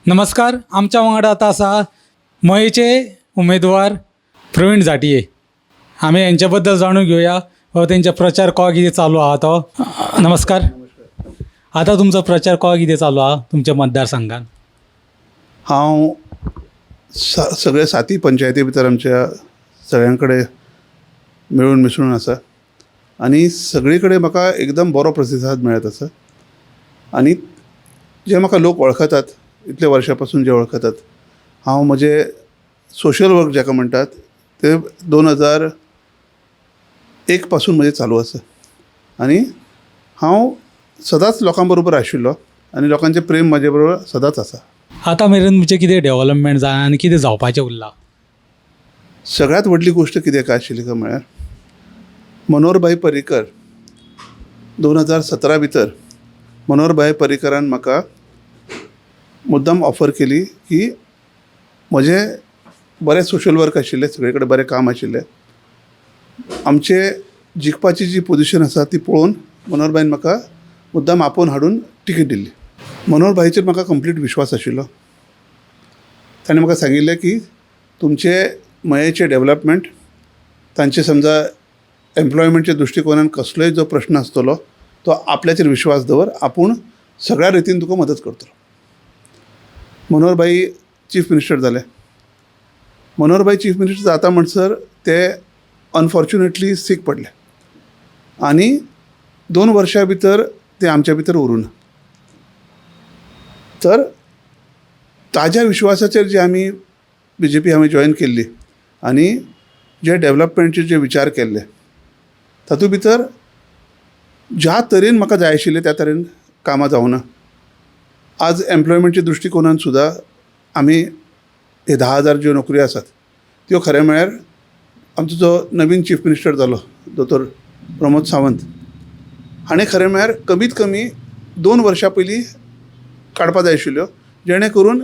नमस्कार. आमच्या वांगडा आतां आसा मयेचे उमेदवार प्रवीण झांटये. आमी हेंच्या बद्दल जाणून घेवया व तेंचे प्रचार को कितें चालू आहा तो. नमस्कार. आतां तुमचो प्रचार को कितें चालू आहा तुमच्या मतदारसंघान? हांव सगळे साती पंचायती भितर आमच्या सगळ्यां कडेन मेळून मिसळून आसा आनी सगळी कडेन म्हाका एकदम बरो प्रतिसाद मेळत आसा. आनी जे म्हाका लोक वळखतात, इतले वर्सां पासून जे वळखतात, हांव म्हजें सोशल वर्क जाका म्हणटात ते 2001 पासून म्हजें चालू आसा आनी हांव सदांच लोकां बरोबर आशिल्लो आनी लोकांचें प्रेम म्हजे बरोबर सदांच आसा. आतां मेरेन तुमचें कितें डेवलपमेंट जालां आनी कितें जावपाचें उरलां? सगळ्यांत व्हडली गोश्ट कितें काय आशिल्ली काय म्हळ्यार, मनोहरभाई पर्रीकर 2017 भितर मनोहरभाई पर्रीकरान म्हाका मुद्दम ऑफर केली की म्हजें बरें सोशल वर्क आशिल्लें, सगळे कडेन बरें काम आशिल्लें, आमचे जिखपाची जी पोजिशन आसा ती पळोवन मनोहरभाईन म्हाका मुद्दम आपोवन हाडून टिकेट दिल्ली. मनोहरभाईचेर म्हाका कंप्लीट विश्वास आशिल्लो. ताणें म्हाका सांगिल्लें की तुमचे मयेचें डेवलपमेंट, तांचे समजा एम्प्लॉयमेंटच्या दृश्टिकोनान कसलोय जो प्रश्न आसतलो तो आपल्याचेर विश्वास दवर, आपूण सगळ्या रितीन तुका मदत करतलो. मनोहरभाई चीफ मिनिस्टर जाले. मनोहरभाई चीफ मिनिस्टर जाता म्हणसर ते अनफॉर्च्युनेटली सीक पडले आनी 2 वर्सां भितर ते आमच्या भितर उरूना. तर ताज्या विश्वासाचेर जे आमी बी जे पी आमी जॉयन केल्ली आनी जे डेवलपमेंटचे जे विचार केल्ले तातूंत भितर ज्या तरेन म्हाका जाय आशिल्लें त्या तरेन कामां जावना. आज एम्प्लॉयमेंटच्या दृश्टिकोनान सुद्दां आमी हे 10,000 ज्यो नोकऱ्यो आसात त्यो खरें म्हळ्यार आमचो जो नवीन चीफ मिनिस्टर जालो दोतोर प्रमोद सावंत हाणें खरें म्हळ्यार कमीत कमी 2 वर्सां पयलीं काडपा जाय आशिल्ल्यो, जेणे करून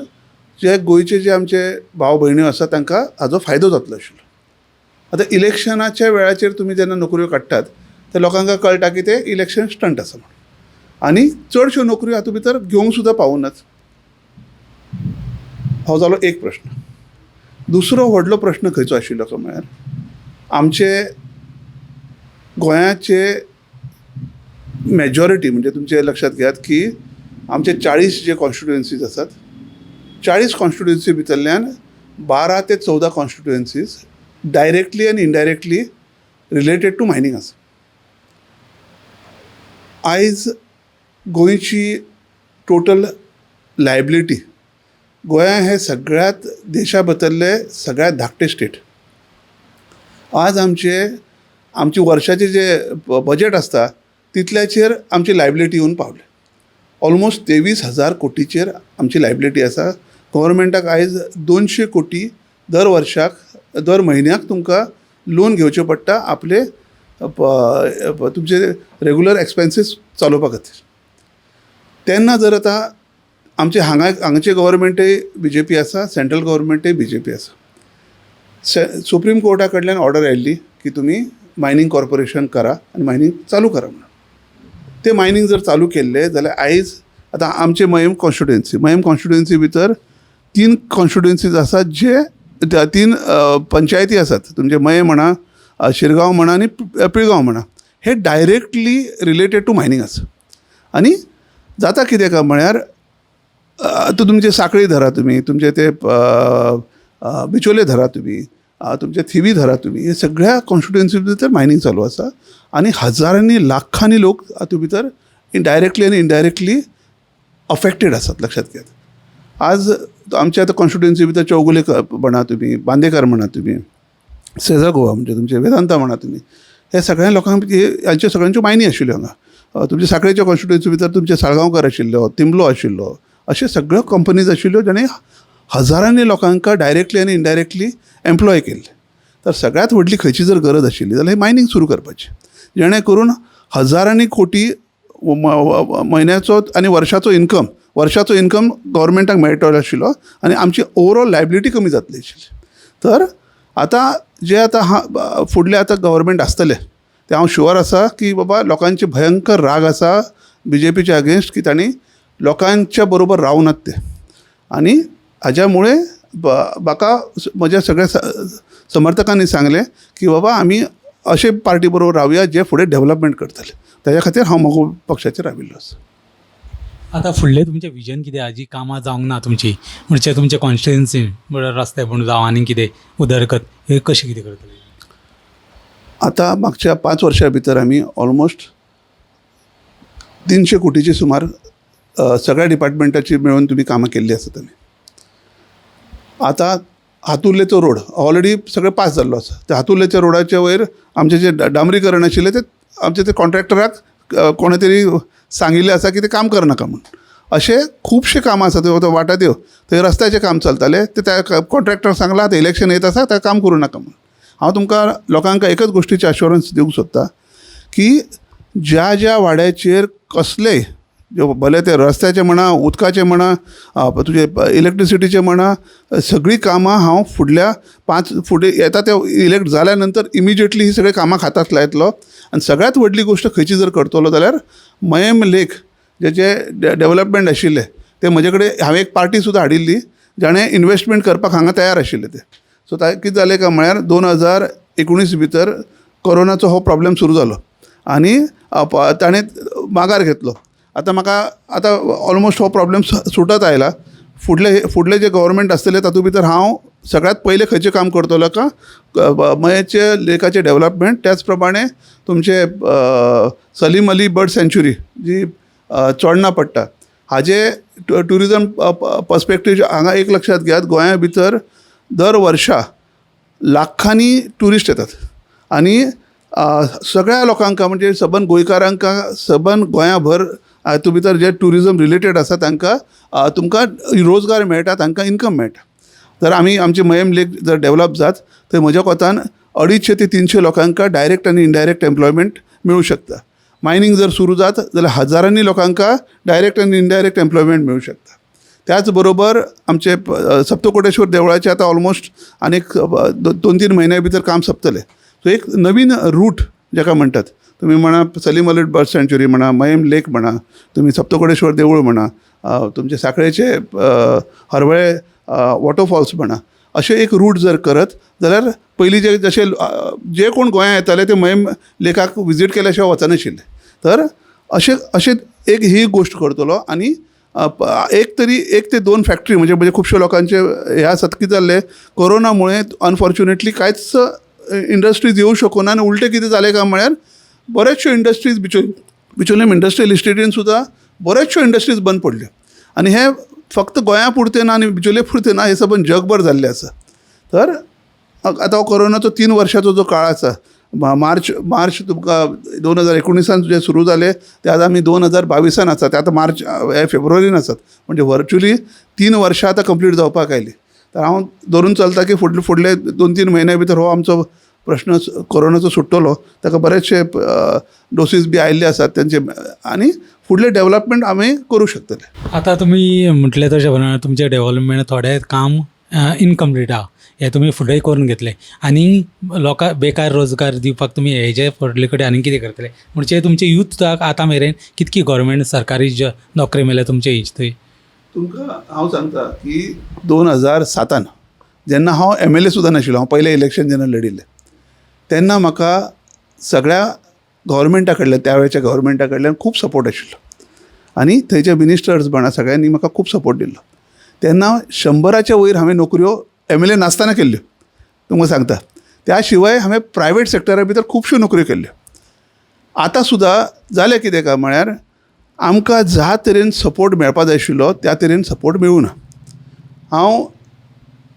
जे गोंयचे जे आमचे भाव भयण्यो आसा तांकां हाजो फायदो जातलो आशिल्लो. आतां इलेक्शनाच्या वेळाचेर तुमी जेन्ना नोकऱ्यो काडटात ते लोकांक कळटा की ते इलेक्शन स्टंट आसा म्हणून, आनी चडश्यो नोकऱ्यो हातूंत भितर घेवंक सुद्दां पावनात. हो जालो एक प्रश्न. दुसरो व्हडलो प्रश्न खंयचो आशिल्लो तो म्हळ्यार आमचे गोंयाचे मेजॉरिटी, म्हणजे तुमचे लक्षात घेयात की आमचे 40 जे कॉन्स्टिट्युएन्सीज आसात, 40 कॉन्स्टिट्युएन्सी भितरल्यान 12 ते 14 कॉन्स्टिट्युएन्सीज डायरेक्टली आनी इनडायरेक्टली रिलेटेड टू मायनींग आसा. आयज गोंयची टोटल लायबिलिटी, गोंया हें सगळ्यांत देशा भितरलें सगळ्यांत धाकटें स्टेट. आज आमचे वर्षाचे जे बजेट आसता तितल्याचेर आमची लायबिलिटी येवन पावल्या. ऑलमोस्ट 23,000 कोटीचेर आमची लायबिलिटी आसा. गव्हर्मेंटाक आयज 200 कोटी दर वर्साक दर म्हयन्याक तुमकां लोन घेवचें पडटा आपले तुमचे रेगुलर एक्सपेन्सीस चलोवपा खातीर. तेन्ना जर आतां आमचे हांगाचे गव्हर्मेंटय बी जे पी आसा, सेंट्रल गव्हर्मेंटय बी जे पी आसा. सुप्रीम कोर्टा कडल्यान ऑर्डर आयिल्ली की तुमी मायनींग कॉर्पोरेशन करा आनी मायनींग चालू करा म्हणून. ते मायनींग जर चालू केल्लें जाल्यार आयज आतां आमचे मयेम कॉन्स्टिट्युएन्सी, मयेम कॉन्स्टिट्युएन्सी भितर 3 कॉन्स्टिट्युएन्सीज आसात, जे 3 पंचायती आसात, तुमचे मयें म्हणा, शिरगांव म्हणा आनी पिळगांव म्हणा, हे डायरेक्टली रिलेटेड टू मायनींग आसा. आनी जाता कितें काय म्हळ्यार आतां तुमचे साखळी धरा तुमी, तुमचे ते बिचोले धरा तुमी, तुमचे थिवी धरा तुमी, हे सगळ्या कॉन्स्टिट्युएन्सी भितर मायनींग चालू आसा आनी हजारांनी लाखांनी लोक हातूंत भितर डायरेक्टली आनी इनडायरेक्टली अफेक्टेड आसात. लक्षात घेयात, आज आमच्या आतां कॉन्स्टिट्युएन्सी भितर चौगुले म्हणा तुमी, बांदेकर म्हणा तुमी, सेजा गोवा म्हणजे तुमचे वेदांता म्हणा तुमी, हे सगळ्या लोकांक हांच्यो सगळ्यांच्यो मायनी आशिल्ल्यो हांगा. तुमच्या साखळेच्या कॉन्स्टिट्युएन्सी भितर तुमचे साळगांवकर आशिल्लो, तिंबलो आशिल्लो, अशे सगळ्यो कंपनीज आशिल्ल्यो जाणें हजारांनी लोकांक डायरेक्टली आनी इनडायरेक्टली एम्प्लॉय केल्ले. तर सगळ्यांत व्हडली खंयची जर गरज आशिल्ली जाल्यार ही मायनींग सुरू करपाची, जेणे करून हजारांनी कोटी म्हयन्याचो आनी वर्षाचो इन्कम, वर्षाचो इन्कम गव्हर्मेंटाक मेळटलो आशिल्लो आनी आमची ओवरऑल लायबिलिटी कमी जातली आशिल्ली. तर आतां जे आतां फुडले आतां गव्हर्मेंट आसतले ते हांव शुअर आसा की बाबा लोकांचे भयंकर राग आसा बी जे पीच्या अगेन्स्ट, की तांणी लोकांच्या बरोबर रावनात ते. आनी हाज्या मुळे म्हाका म्हज्या सगळ्या समर्थकांनी सांगलें की बाबा आमी अशे पार्टी बरोबर रावया जे फुडें डेवलपमेंट करतले. ताज्या खातीर हांव मगो पक्षाचेर राविल्लो आसा. आतां फुडलें तुमचें विजन कितें आहा जी कामां जावंक ना तुमची, म्हणजे तुमचे कॉन्स्टिट्युएन्सी म्हळ्यार रस्ते म्हूण जावं आनी कितें उदरगत हे कशें कितें करतले? आतां मागच्या 5 वर्सां भितर आमी ऑलमोस्ट 300 कोटीचे सुमार सगळ्या डिपार्टमेंटाची मेळून तुमी कामां केल्लीं आसात. आमी आतां हातुर्लेचो रोड ऑलरेडी सगळें पास जाल्लो आसा. त्या हातुर्लेच्या रोडाच्या वयर आमचें जें डांबरीकरण आशिल्लें तें आमचें ते कॉन्ट्रॅक्टराक कोणें तरी सांगिल्लें आसा की तें काम करनाका म्हूण. अशें खुबशें कामां आसा. थंय वाठादेव थंय रस्त्याचें काम चलतालें तें त्या कॉन्ट्रॅक्टराक सांगलां आतां इलेक्शन येत आसा तें काम करूं नाका म्हूण. हांव तुमकां लोकांक एकच गोश्टीचें अश्योरन्स दिवंक सोदतां की ज्या ज्या वाड्याचेर कसलेय भले ते रस्त्याचें म्हणा, उदकाचें म्हणा, तुजें इलेक्ट्रिसिटीचें म्हणा, सगळीं कामां हांव फुडल्या 5 फुडें येता ते इलेक्ट जाल्या नंतर इमिजिएटली ही सगळीं कामां हाताक लायतलो. आनी सगळ्यांत व्हडली गोश्ट खंयची जर करतलो जाल्यार मयेम लेक जेचें डेवलपमेंट आशिल्लें तें म्हजे कडेन हांवें एक पार्टी सुद्दां हाडिल्ली जाणें इनवेस्टमेंट करपाक हांगा तयार आशिल्ले ते. सो कितें जालें काय म्हळ्यार 2019 भितर कोरोनाचो हो प्रोब्लेम सुरू जालो आनी ताणें माघार घेतलो. आतां म्हाका आतां ऑलमोस्ट हो प्रोब्लेम सुटत आयला. फुडले जे गव्हर्मेंट आसतले तातूंत भितर हांव सगळ्यांत पयलें खंयचें काम करतलो का मयेचे लेकाचें डेवलपमेंट, त्याच प्रमाणे तुमचे सलीम अली बर्ड सँच्युरी जी चोडणा पडटा हाजे ट्युरिजम पर्सपेक्टीव हांगा एक लक्षांत घेयात, गोंया भितर दर वर्सा लाखांनी ट्युरिस्ट येतात आनी सगळ्या लोकांक म्हणजे सबंद गोंयकारांक सबंद गोंयाभर हातूंत भितर जे ट्युरिजम रिलेटेड आसा तांकां तुमकां रोजगार मेळटा, तांकां इनकम मेळटा. तर आमी आमचे मयेम लेक जर डेवलप जात तर म्हज्या कोतान 250 ते 300 लोकांक डायरेक्ट आनी इनडायरेक्ट एम्प्लॉयमेंट मेळूं शकता. मायनींग जर सुरू जात जाल्यार हजारांनी लोकांक डायरेक्ट आनी इनडायरेक्ट एम्प्लॉयमेंट मेळूं शकता. त्याच बरोबर आमचे सप्तकोटेश्वर देवळाचें आतां ऑलमोस्ट आनीक 2-3 म्हयन्या भितर काम सोंपतलें. सो एक नवीन रूट जाका म्हणटात, तुमी म्हणा सलीम अली बर्ड सँच्युरी म्हणा, मयेम लेक म्हणा, तुमी सप्तकोटेश्वर देवूळ म्हणा, तुमचे साखळेचे हरवळे वॉटरफॉल्स म्हणा, अशें एक रूट जर करत जाल्यार पयलीं जे जशे जे कोण गोंया येताले ते मयेम लेकाक विजीट केल्या शिवाय वचनाशिल्ले. तर अशें अशें एक ही गोश्ट करतलो. आनी एक तरी 1 ते 2 फॅक्ट्री म्हणजे म्हणजे खुबशे लोकांचे हे आसात कितें जाल्लें कोरोना मुळे अनफॉर्च्युनेटली कांयच इंडस्ट्रीज येवं शकना आनी उलटें कितें जालें काय म्हळ्यार बऱ्याचश्यो इंडस्ट्रीज बिचोलीम इंडस्ट्रियल इस्टेटीन सुद्दां बऱ्याचश्यो इंडस्ट्रीज बंद पडल्यो. आनी हें फक्त गोंया पुरतें ना आनी बिचोले पुरतें ना, हें सबंद जगभर जाल्लें आसा. तर आतां हो कोरोनाचो 3 वर्सांचो जो काळ आसा, मार्च तुमकां 2019 जे सुरू जालें ते आतां आमी 2022 आसात, ते आतां मार्च हे फेब्रुवारीन आसात, म्हणजे वर्च्युअली 3 वर्सां आतां कंप्लीट जावपाक आयली. तर हांव धरून चलता की फुडले 2-3 म्हयन्या भितर हो आमचो प्रश्न कोरोनाचो सुट्टलो. ताका बरेचशे डोसीस बी आयिल्ले आसात तेंचे आनी फुडले डेवलपमेंट आमी करूं शकतले. आतां तुमी म्हटलें तशें प्रमाणे तुमचें डेवलपमेंट थोडें काम इनकम्प्लीट आहा, हें तुमी फुडें करून घेतलें आनी लोकांक बेकार रोजगार दिवपाक तुमी हेजे फुडले कडेन आनी कितें करतले? म्हणजे तुमचे युथाक आतां मेरेन कितकी गव्हर्मेंट सरकारी नोकरी मेळ्ळ्या तुमचे हेज थंय? तुमकां हांव सांगता की 2007 जेन्ना हांव MLA सुद्दां नाशिल्लो, हांव पयलें इलेक्शन जेन्ना लडिल्लें तेन्ना म्हाका सगळ्या गव्हर्मेंटा कडल्यान, त्या वेळच्या गव्हर्मेंटा कडल्यान खूब सपोर्ट आशिल्लो आनी थंयचे मिनिस्टर्स म्हणा सगळ्यांनी म्हाका खूब सपोर्ट दिल्लो. तेन्ना 100 वयर हांवें नोकऱ्यो MLA नासतना केल्ल्यो, तुमकां सांगता. त्या शिवाय हांवें प्रायवेट सेक्टरा भितर खुबश्यो नोकऱ्यो केल्ल्यो. आतां सुद्दां जालें कितें काय म्हळ्यार आमकां ज्या तरेन सपोर्ट मेळपा जाय आशिल्लो त्या तरेन सपोर्ट मेळूं ना. हांव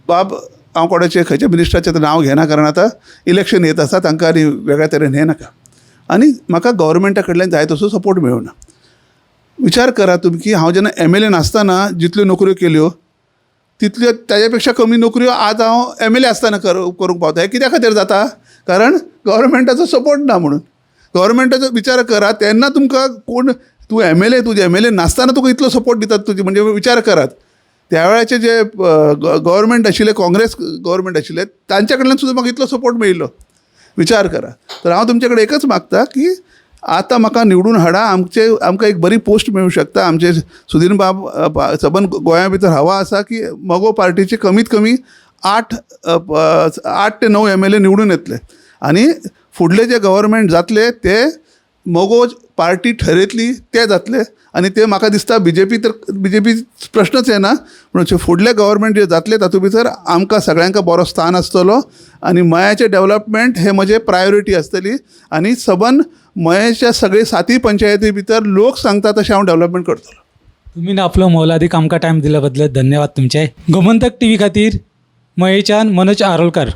बाब हांव कोणाचें खंयच्या मिनिस्टराचें आतां नांव घेना, कारण आतां इलेक्शन येत आसा, तांकां आनी वेगळ्या तरेन हें नाका. आनी म्हाका गव्हर्मेंटा कडल्यान जाय तसो सपोर्ट मेळूं ना. विचार करा तुमी की हांव जेन्ना MLA नासतना जितल्यो नोकऱ्यो केल्यो तितल्यो ताज्या पेक्षा कमी नोकऱ्यो आज हांव MLA आसतना करूंक पावता. हें कित्या खातीर जाता? कारण गव्हर्मेंटाचो सपोर्ट ना म्हणून. गव्हर्मेंटाचो विचार करा तेन्ना तुमकां कोण, तूं MLA, तुजें MLA नासतना तुका इतलो सपोर्ट दितात तुजी, म्हणजे विचार करात. त्या वेळाचे जे गव्हर्मेंट आशिल्ले, काँग्रेस गव्हर्मेंट आशिल्ले, तांच्या कडल्यान सुद्दां म्हाका इतलो सपोर्ट मेळिल्लो. विचार करा. तर हांव तुमचे कडेन एकच मागता की आतां म्हाका निवडून हाडा, आमचे आमकां एक बरी पोस्ट मेळूं शकता. आमचे सुदीन बाब सबंद गोंया भितर हवा आसा की मगो पार्टीचे कमीत कमी 8 ते 9 एमएलए निवडून येतले आनी फुडले जे गव्हर्मेंट जातले ते मगो पार्टी ठरयतली ते जातले. आनी ते म्हाका दिसता बीजेपी तर बीजेपी प्रश्नच येना, म्हणून फुडले गव्हर्मेंट जे जातले तातूंत भितर आमकां सगळ्यांक बरो स्थान आसतलो आनी मयाचें डेवलपमेंट हें म्हजें प्रायोरिटी आसतली. आनी सबंद मयेच्या सगळे सातय पंचायती भितर लोक सांगता तशें हांव डेवलपमेंट करतलो. तुम्ही ना आपलो मोलादीक आमकां टायम दिल्या बद्दल धन्यवाद तुमचे. गोमंतक टीव्ही खातीर मयेच्यान मनोज आरोलकर.